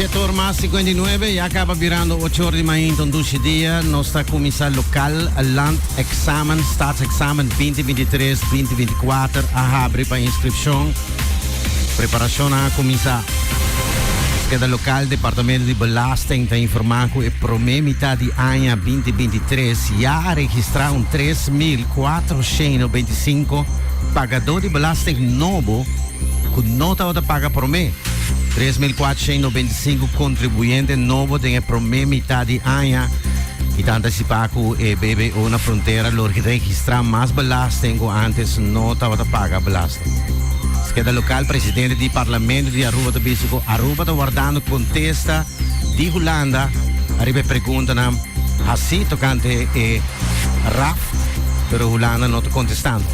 7 or mas 59, ya caba birando 8 or di mainta, un dushi dia. Nos ta cuminsa lokaal landexamen, staatsexamen 2023-2024 a habri pa inscripcion. Preparacion a cuminsa. Keda lokaal, Departamento di Belasting ta informa cu e prome mitad di aña 2023 ya a registra un 3.425 pagador di belasting nobo cu no tabata paga prome. 3.495 contribuyente nobo den e prome mitad di aña y ta anticipa cu e BBO na frontera lo registra mas belasting cu antes no tabata paga belasting. Keda lokaal, presidente di Parlamento di Aruba ta bisa cu Aruba ta wardando contesta di Hulanda ariba e preguntanan haci tocante e RAF, pero Hulanda no ta contestando.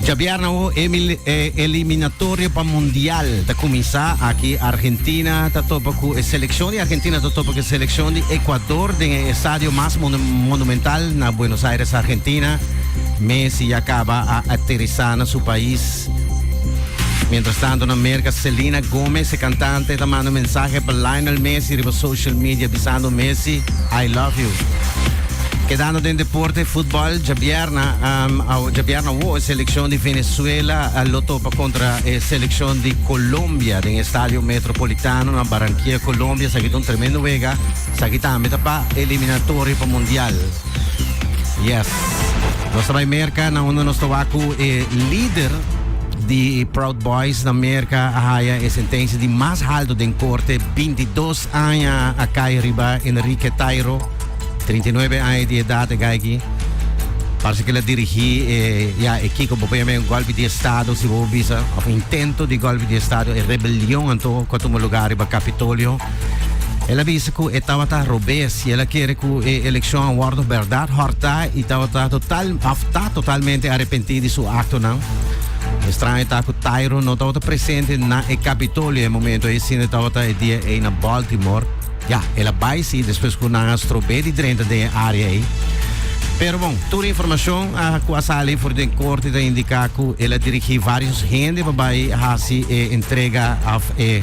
Djabierna awo e eliminatorio pa Mundial ta cuminsa. Aki Argentina ta topa cu e seleccion di Argentina ta topa cu e seleccion di Ecuador den e estadio mas monumental na Buenos Aires, Argentina. Messi ya caba a aterisa na su pais. Mientras tanto na Merca Selena Gomez, e cantante, ta manda un mensahe pa Lionel Messi riba social media bisando Messi, I love you. Kedando den deporte, futbol, djabierna, um, djabierna awo e seleccion di Venezuela lo topa contra e seleccion di Colombia den Estadio Metropolitano na Barranquilla, Colombia. Esaki ta un tremendo wega. Esaki tambe ta pa eliminatorio pa Mundial. Yes. Nos ta bai Merca na unda nos ta wak cu e lider di Proud Boys na Merca a haya e sentencia di mas halto den corte, 22 aña a cay riba Enrique Tairo, 39 aña di edad e guy aki. Parece cu el a dirigi e, ya, e kico bo por yama un golpe di estado, si bo bisa, of intento di golpe di estado, e rebelion anto cu a tuma lugar riba Capitolio. El a bisa cu e tabata robes y el a kere cu e eleccion a wordo berdad horta y tabata total, of ta totalmente arepenti di su actonan. Extraño ta cu Tairo no tabata presente na e Capitolio e momento ey, sino e tabata e dia ey na Baltimore. Ya, el a bay si despues cu nan a strobe di drenta den e area ey. Pero bon, tur informacion cu a sali for den corte ta indica cu el a dirigi varios hende pa bay haci e entrega of e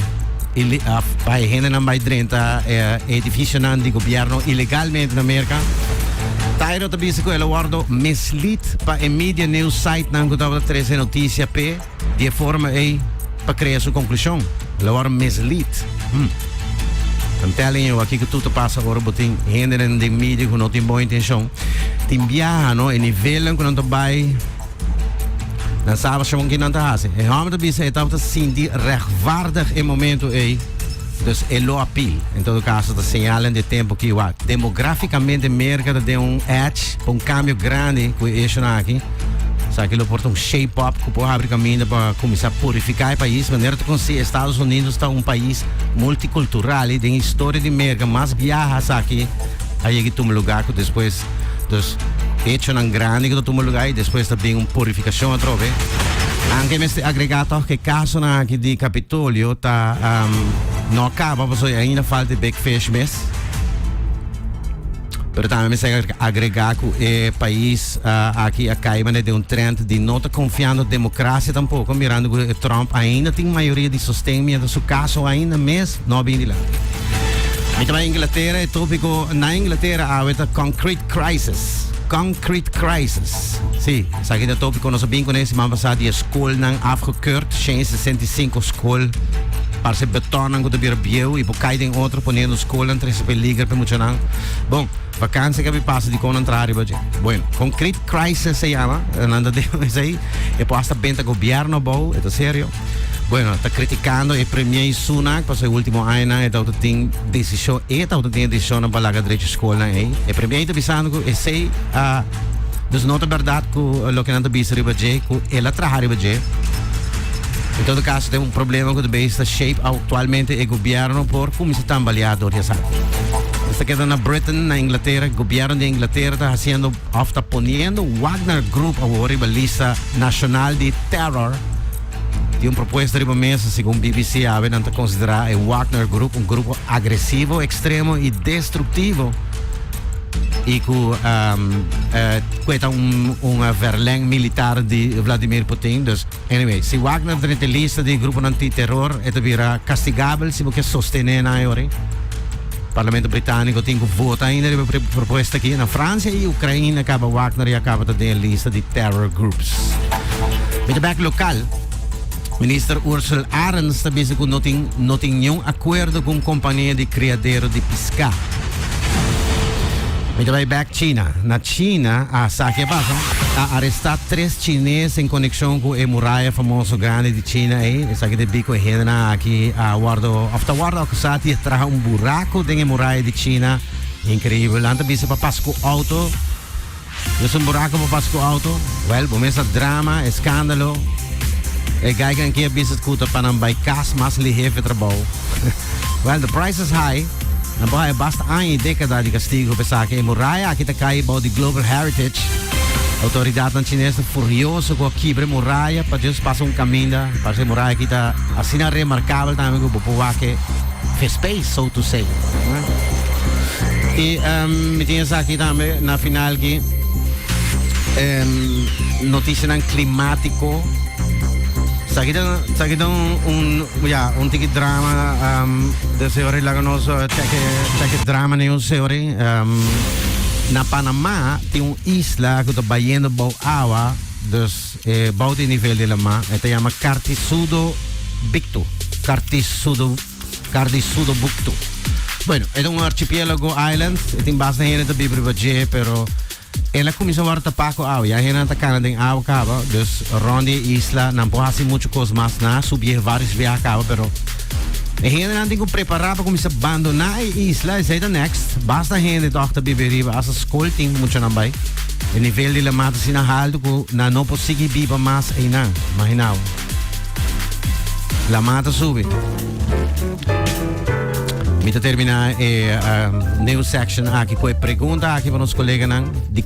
pa e hendenan bai drenta e edificionan di gobierno ilegalmente na Merca. Tairo ta bisa cu el a wordo mislead pa e media news sitenan cu tabata trece noticia p'e di e forma ey pa crea su conclusion. El a wordo mislead. I'm telling you, aki cu tur ta pasa ora bo tin hendenan den media cu no tin bon intencion. Tin biaha, no, e nivelnan cu nan ta bay. Nan sa shon ki nan ta hasi. E hòmber ta bisa e tabata sinti rechtvaardig e momento ei, dus e lo appeal. En todo caso ta señalen di e tempo ki wak. Demograficamente Merca ta den un edge pa un cambio grandi cu e issuenan aki. Esaki lo por ta un shape up cu por habri caminda pa cuminsa purifica e pais. Manera ta consi Estados Unidos ta un pais multicultural y den historia di Merca mas biaha esaki a yega tuma lugar cu despues. Dus hechonan grandi ku ta tuma lugá i despues ta bin un purifikashon atrobe. Anke mester agregá tòg ku e kasonan aki di Kapitolio ta no a kaba pasobra ainda falta e big fish mes. Pero tambe mester agregá ku e pais aki a kai manera den un trend di no ta konfiando demokrasia tampoko mirando ku Trump ainda tin mayoria di sosten mientras su kaso ainda mes no a bin dilanti. Mi ta bai Inglatera, e tópiko na Inglatera awe ta Concrete Crisis. Concrete Crisis. Sí, esaki ta tópiko nos a bin kuné siman pasá di e skolnan afgekeurd, 165 skol parse betonnan ku ta bira bieu i por kai den otro poniendo skolnan trese peliger pa e muchanan. Bon, vakansia ke a bin pasa dikon nan traha riba dje. Bueno, Concrete Crisis se yama, nan ta den esei, e por hasta benta gobièrnu abou, e ta serio. Bueno, ta criticando e premier Sunak pasobra e ultimo añanan e tabata tin decision, e tabata tin e decisionnan pa laga drecha scolnan ey. E premier ta bisando cu esey a, dus no ta berdad cu loke nan ta bisa riba dje, cu el a traha riba dje. En todo caso tin un problema cu ta bezig ta shape actualmente e gobierno por cuminsa tambalea door di esaki. Nos ta keda na Britain, na Inglatera, gobierno di Inglatera ta haciendo of ta poniendo Wagner Group awor riba lista nacional di terror. Tin un propuesta riba mesa, segun BBC awe nan ta konsiderá e Wagner Group un grupo agresivo, ekstremo i destruktivo. I ku um, uh, ta un, un verleng militar di Vladimir Putin. Dus, anyway, si Wagner drenta lista di grupo antiterror, e ta bira kastigabel si bo ke sostené nan ori. Parlamento Britániko tin ku vota ainda e propuesta aki. Na Fransia i Ukraina kaba Wagner ya kaba ta den lista di terror groups. Met back lokal. Minister Ursel Arends ta bisa ku no tin ningun akuerdo ku kompania di kriadero di piská. Mi bai back China. Na China, a sa kiko a pasa? A arestá tres chines en konekshon ku e muraya famoso grandi di China ei. Esaki ta debí ku hende aki a wòrdu, òf ta wòrdu akusá di traha un buraku den e muraya di China. Inkreibel. Nan ta bisa pa pasa ku outo. Dus un buraku pa pasa ku outo. Well, bo mes drama, eskandalo. E guy aki a bisa ku ta pa nan bai kas mas lihé trabou. Well, the price is high. Nan por basta aña i dékada di kastigu pa esaki. E muraya aki ta kai bou di Global Heritage. Outoridatnan chines ta furioso ku a kibra muraya pa just pasa un kaminda. Parse muraya aki ta asina remarkabel tambe ku bo por wak space, so to say. I mi tin aki tambe na final ku notisia klimátiko. Esaki ta un, ja, un tiki drama di señor laga nos check check drama news señor. Na Panamá tin un isla ku ta bayendo bou awa, dus bou di nivel di laman, e ta yama Cartisudo Bicto. Cartisudo Cartisudo Bucto. Bueno, e ta un archipiélago island, tin basta hende ta biba dje, pero el a kuminsá wòrdu tapá ku awa. Ya hende ta kana den awa kaba, dus rònt di isla no por hasi muchu kos mas na subi vários biaha kaba, pero e hende tin ku prepará pa kuminsá bandoná e isla, esei ta next. Basta hende toch ta biba riba, asta skol tin mucha nan bai. E nivel di laman ta asina haltu ku nan no por sigui biba mas einan. Imaginá. Laman ta subi. Mi ta terminá e news section aki ku e pregunta aki pa nos koleganan. Di